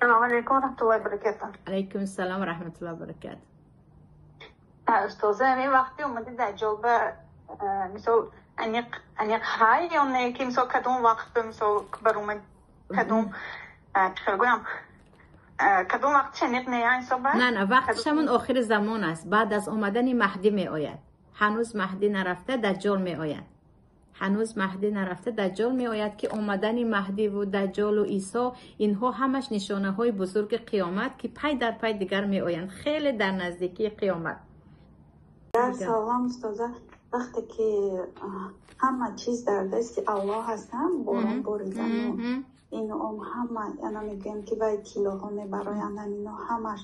Салом алейкум, раҳматуллоҳи баракатуҳ. Алейкум салом, раҳматуллоҳи баракатуҳ. Устоза, ҳамин вақти омади Даҷҷол ба мисол аниқ ҳай ё не, ки мисол кадом вақт ба мисол баромад, кадом, чӣ хел гӯям, кадом вақтш аниқ не ҳисоба? На, вақтш ҳамон охири замон аст. Баъд аз омадани Маҳдӣ меояд. Ҳанӯз Маҳдӣ нарафта, Даҷҷол меояд. Ҳанӯз Маҳдӣ нарафта, Даҷҷол меояд, ки омадани Маҳдиву Даҷҷолу Исо, инҳо ҳамаш нишонаҳои бузурги қиёмат, ки пай дар пай дигар меоянд, хеле дар наздикии қиёмат. Салом, устоза. Вақте ки ҳама чиз дар дасти Аллоҳ ҳастанд, борон боридану ину он ҳама, яна мегӯям, ки вай тиллоҳо мебароянд, ино ҳамаш,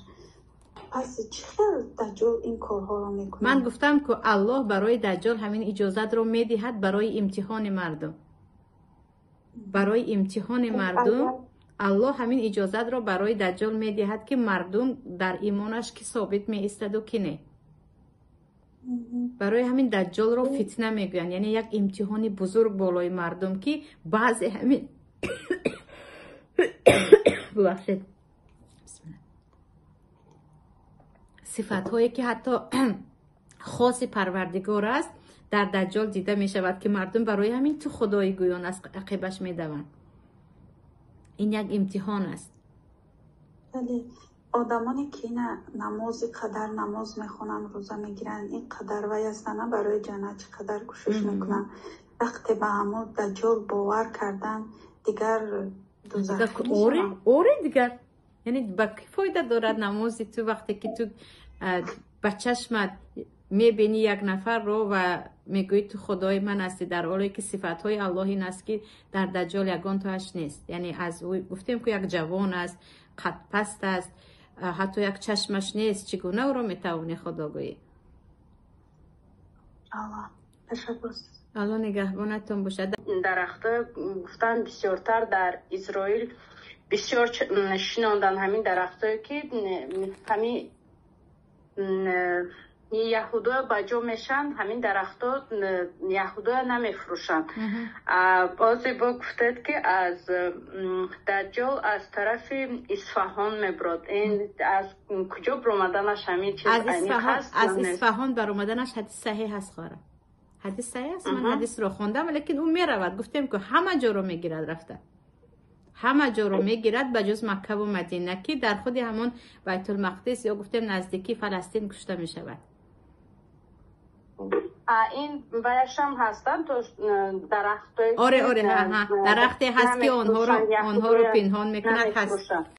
пас чӣ хел Даҷҷол ин корҳоро мекунад? Ман гуфтам, ку Аллоҳ барои Даҷҷол ҳамин иҷозатро медиҳад барои имтиҳони мардум. Барои имтиҳони мардум Аллоҳ ҳамин иҷозатро барои Даҷҷол медиҳад, ки мардум дар имонаш ки собит меистаду ки не. Барои ҳамин Даҷҷолро фитна мегӯянд, яъне як имтиҳони бузург болои мардум, ки баъзе ҳамин, бубахшед, сифатҳое, ки ҳатто хоси Парвардигор аст, дар Даҷҷол дида мешавад, ки мардум барои ҳамин ту худои гӯён аз ақибаш медаванд. Ин як имтиҳон аст. Одамоне ки ина намози қадар намоз мехонанд, рӯза мегиранд, ин қадар вай ҳастанд, барои ҷаннат чӣ қадар кӯшиш мекунанд, вақте ба ҳамон Даҷҷол бовар кардан, дигар Оре, оре, дигар яъне ба ки фоида дорад намози ту, вақте ки ту ба чашмат мебинӣ як нафарро ва мегӯӣ, ту худои ман ҳастӣ, дар ҳоле ки сифатҳои Аллоҳ ин аст, ки дар Даҷҷол ягон тоаш нест. Яъне аз гуфтем, ку як ҷавон аст, қадпаст аст, ҳатто як чашмаш нест. Чӣ гуна ӯро метавонӣ худо гӯӣ? Алло нигаҳбонатон бошад. Дарахтҳо гуфтан, бисёртар дар Изроил бисёр шинондан ҳамин дарахтое, ки ҳамин яҳудоя ба ҷо мешаванд, ҳамин дарахтҳо яҳудоя намефурӯшанд. Бозе бо гуфтед, ки аз Даҷҷол аз тарафи Исфаҳон мебурод. Ин аз куҷо баромаданаш ҳамин чиз? Аз Исфаҳон баромаданаш ҳадис саҳеҳ аст, хоҳарам, ҳадис саҳеҳ аст. Ман ҳадисро хондам, лекин ӯ меравад, гуфтем, ку ҳама ҷоро мегирад, рафта ҳама ҷоро мегирад, ба ҷуз Маккаву Мадина, ки дар худи ҳамон Байтулмақдис ё гуфтем наздикии Фаластин кушта мешавад. Ин ваяшам ҳастанд то дарахтое? Оре, дарахте ҳаст, ки онҳоро пинҳон мекунад, ҳаст.